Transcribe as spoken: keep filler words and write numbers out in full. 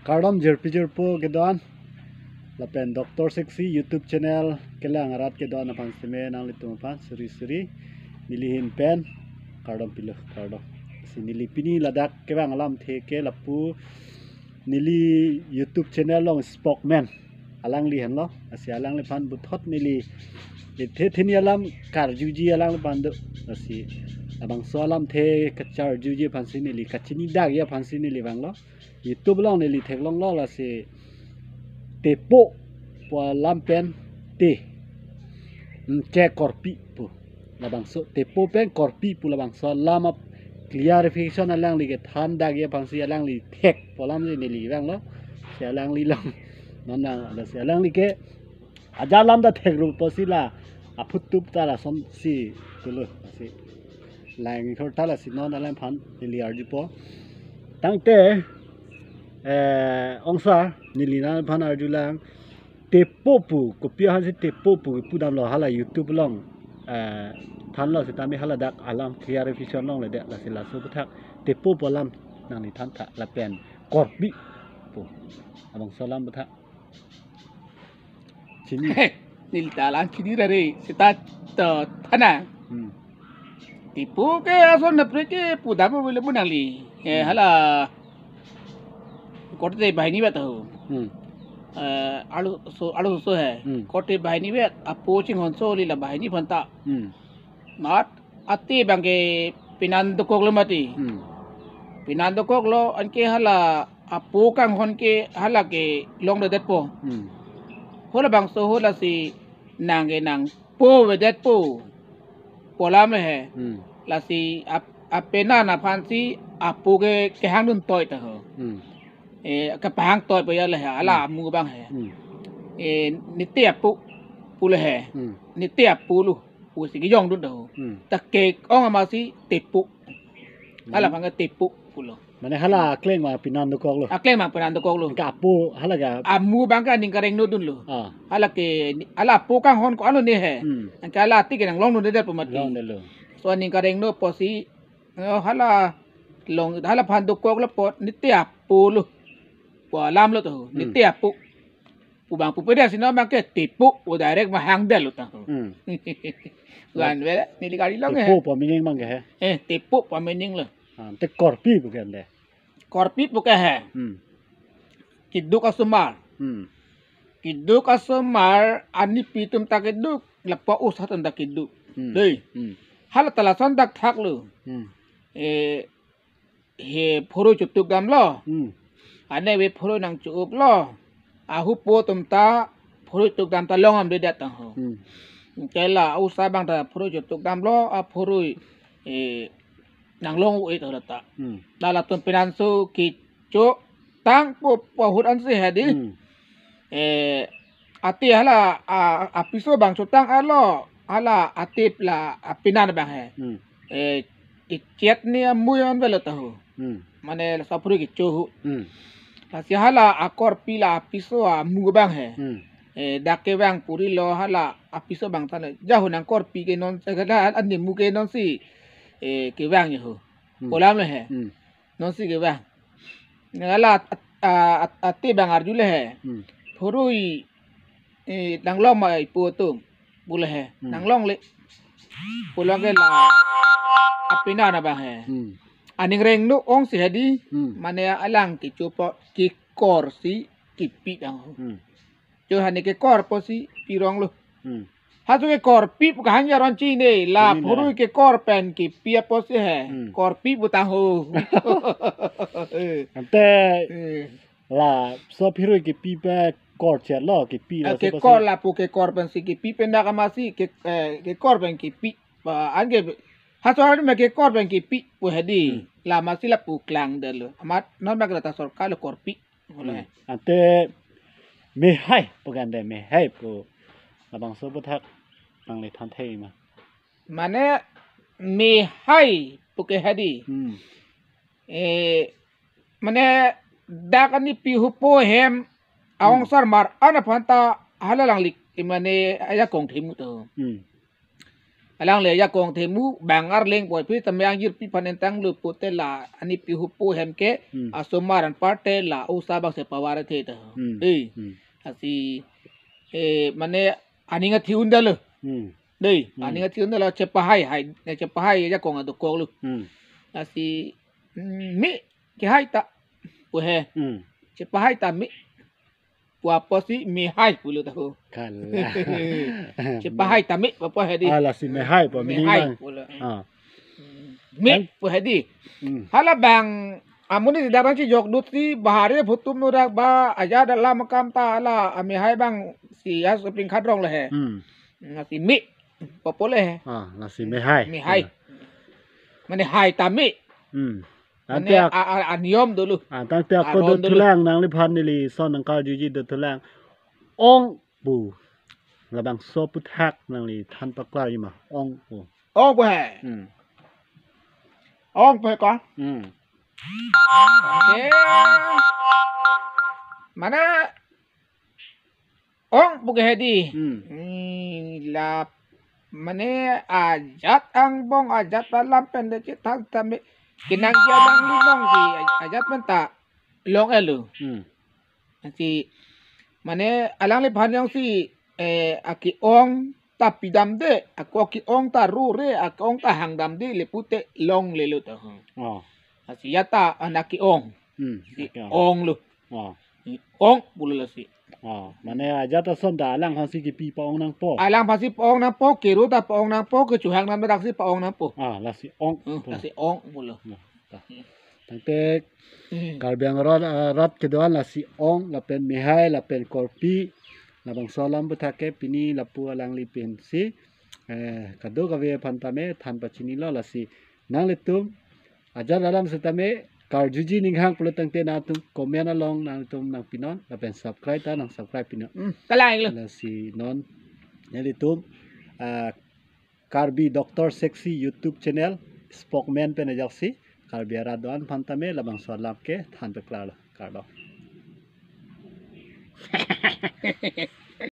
Kardom jirpi jirpo kedo-an lapen Doctor Sexy YouTube channel kelang arat kedo-an aphan seme nanglitum aphan suri suri neli ahin pen kardom pilo, kardom. Si neli pini ladak kevang alamthe ke lapu neli YouTube channel along spokesman alangli henlo, lasi alangliphan puthot neli ithe theni alam karjuji alangliphan do, lasi labangso alamthe kacharjuji aphansi neli kachinidakji aphansi neli vanglo. YouTube along neli theklonglo, lasi tepo pu alam pen te, mm, ke korpi pu labangso, tepo pen korpi pu labangso alam ap clarification alangli kethandakji aphansi alangli thekpo alamsi neli vanglo. Si alangli along non vang, lasi alangli ke ajat alam ta thekrupo si la aphutup ta lasonsi pulo, lasi lang-ikor ta, lasi non alangliphan neli arjupo. Tangte, eh, ongsa neli nangliphan arjulang, tepo pu kopi aphansi tepo pu kipudamlo, hala YouTube along, eh, thanlo sitame hala dak alam clarification longledet, lasi laso aputhak tepo pu alam nangli thantha lapen korpi pu labangso alam aputhak chini. Neli ta lang chini ra re, seta to thana. Hmm. Tepo ke ason napre ke pudam avelo pu nangli. Eh, hmm, hala korte banghini vet ho. Hmm. Eh, arloso, arloso he. Hmm. Korte banghini vet, apo chinghonso li la banghini aphan ta. Hmm. Mat ate abang ke penan dokoklo mati. Hmm. Penan dokoklo, anke hala apo kanghon ke hala kelonglongledetpo. Hmm. Halabangso halasi nang ke nangpo avedetpo pu alam le he. Hmm. Lasi ap-, apenan aphansi apo ke kehangdun toi ta ho. Hmm. Eh, kepahang toi pu ya le he, hala, hmm, amu abang he. Hmm. Eh, ne te apo pulo he. Hmm. Ne te apo lo pusi kejongdun ta ho. Hmm. Ta ke-ong amatsi tepo. Hala, hmm, abang ke tepo pulo. Mane hala akleng ma penan dokoklo. Akleng ma penan dokoklo. Anke apo hala ke, amu abang ke aning karengno dunlo. Ah. Hala ke, hala apo kanghon ko-an lo ne he. Hmm. Anke hala ati ke nanglongledetpo mati. Longledetlo. So aning karengno apotsi, eh, hala long, halaphan dokoklo apot ne te apo lo pu alam lo to. Ne, hmm, te apo pu abang pupedet si non abang ke tepo pu direct mahangdetlo ta ho. Hmm. Wan vele, neli kali long he. Tepo pu meaning abang ke he. Eh, tepo pu meaning lo. Ah, te korpi pu ke ante. Korpi pu ke he. Hmm. Keduk asomar. Hmm. Keduk asomar, anipi atum ta keduk, lapu a-us atum ta keduk. Hmm. Dei. Hmm. Hala ta lason thakthak lo. Hmm. Eh, he phurui chotuk damlo. Hmm. Ane ave phurui nangcho-uplo. Ahupo atum ta phurui tuk dam ta longdamledet ta ho. Hmm. Ke la a-us abang ta phurui chotuk damlo, aphurui, eh, nanglong-o-et ta. Hmm. La latum penan so kecho tangpo pu ahut ansi he dei. Hmm. Eh, ate hala, a, apiso abang chotang arlo, hala ate la apenan abang he. Hmm. Eh, ichet ne amui an avelo ta ho. Hmm. Mane laso aphurui kecho ahut. Hmm. Lasi hala akorpi la apiso amu abang he. Hmm. Eh, dak kevang puri lo hala apiso abang ta ne. Jahu nangkorpi ke non, eh, kada animu ke nonsi, eh, kevang ye ho. Hmm. Pu alam le he. Hmm. Nonsi kevang. Nang hala at-, a-, at-, ate abang arju le he. Hmm. Phurui, eh, nanglong ma ipo atum pu le he. Hmm. Nanglongle. Pulang ke la apenan abang he. Hmm. Aning rengno ongsi he dei. Hmm. Mane alang kecho apot kekor si kepi tang ho. Hmm. Jo hane kekor apotsi pirong lo. Hmm. Haso kekorpi pu kahang aron chini, la, chini na, phurui kekor pen kepi apotsi he. Hmm. Korpi pu tang ho. Eh. Ante, eh, laso phurui kepi pen korchet lo, kepi, ah, laso kekor apotsi, lapu kekor pensi kepi pen dak amatsi ke, eh, kekor pen kepi. Ba, anke haso aron me kekor pen kepi pu he dei. Hmm. La amatsi lapu klangdetlo. Amat non abang ke la ta sorkar lo korpi. Boleh. Hmm. Ante mehai pu ke ante, mehai pu labangso aputhak nangli than thei ma? Mane mehai pu ke he dei. Hmm. Eh, mane dak anipi ahupo ahem, hmm, a-ongsarmar an aphan ta hala alangli, eh, mane ajakong themu to. Hmm. Alangli ajakong themu bang arleng puvoiphit tame angjirpi phan entanglo pute la ani pihupo hem ke Hmm. asomar anparte la osa bang se pavar the ta. Hmm. Eh. Hmm. Lasi, eh, mane aning athi undalo. Hmm. Dei, Hmm. aning athi undalo chepahai hai, chepahai ajakong adokoklo. Hmm. Lasi, mm, me kehai ta pu he. Hmm. Chepahai ta me pu apotsi mehai pulo tahu. Kalang. Chepahai ta me pu apo he di. Ah, lasi mehai pu, mehai pulo. Ah. Me Kan- pu he di. Hmm. Hala bang amonit si dak bang chijokdut si bahari phutum nodak ba ajat alam akam ta hala amehai bang si as ping khadrong le he. Hmm. Lasi me pu apo le he. Ah, lasi mehai. Mehai. Ah. Mane hai ta me. Hmm. Mane Tangte ak- a, a, aniyom dolo. Ah, tangte ako Aron dolo. Dothulang nangliphan neli son nangkarjuji dothulang. Ong pu. Labangso aphuthak nangli than paklar ima. Ong pu. Ong pu he. Hmm. Ong pu he ko. Hmm. Eh. Mane ong pu ke he di. Hmm. Hmm, la mane ajat angbong ajat alam pen de chethang tame kenangji alangli longsi ajat pen ta long-etlo. Hmm. Lasi mane alangliphan jongsi, eh, ake-ong ta pidamde, ako ake-ong ta rore, ake-ong ta hangdamde le pute longlelo ta. Oh. Lasi ya ta anak ke-ong. Hmm, Si ake-ong. Onglo. Oh. Ong pulo lasi. Oh, mane ajat ason ta alangphansi kipi pa-ong nangpo. Alangphansi pa-ong nangpo, kero ta pa-ong nangpo, kechohang nam daksi pa-ong nangpo. Ah, lasi ong Hmm, pu. Lasi ong pulo. Nah, ta. Tangte Hmm. Karbi Anglong arat, ah, rat kedo-an lasi ong, lapen mehai, lapen korpi, labangso alam aphuthak ke pini lapu alangli pensi, eh, kadokave aphan tame than pachinilo lasi nanglitum ajat alam setame karjuji ninghang pulo tangte nangtum comment along nangtum nangpinon lapen subscribe ta nang subscribe pinon. Hmm, kalang lo. Lasi non nelitum, ah, Karbi Doctor Sexy YouTube channel spokesman pen ajoksi Karbi arat do-an aphan tame labangso alam ke than paklarlo. Kardom.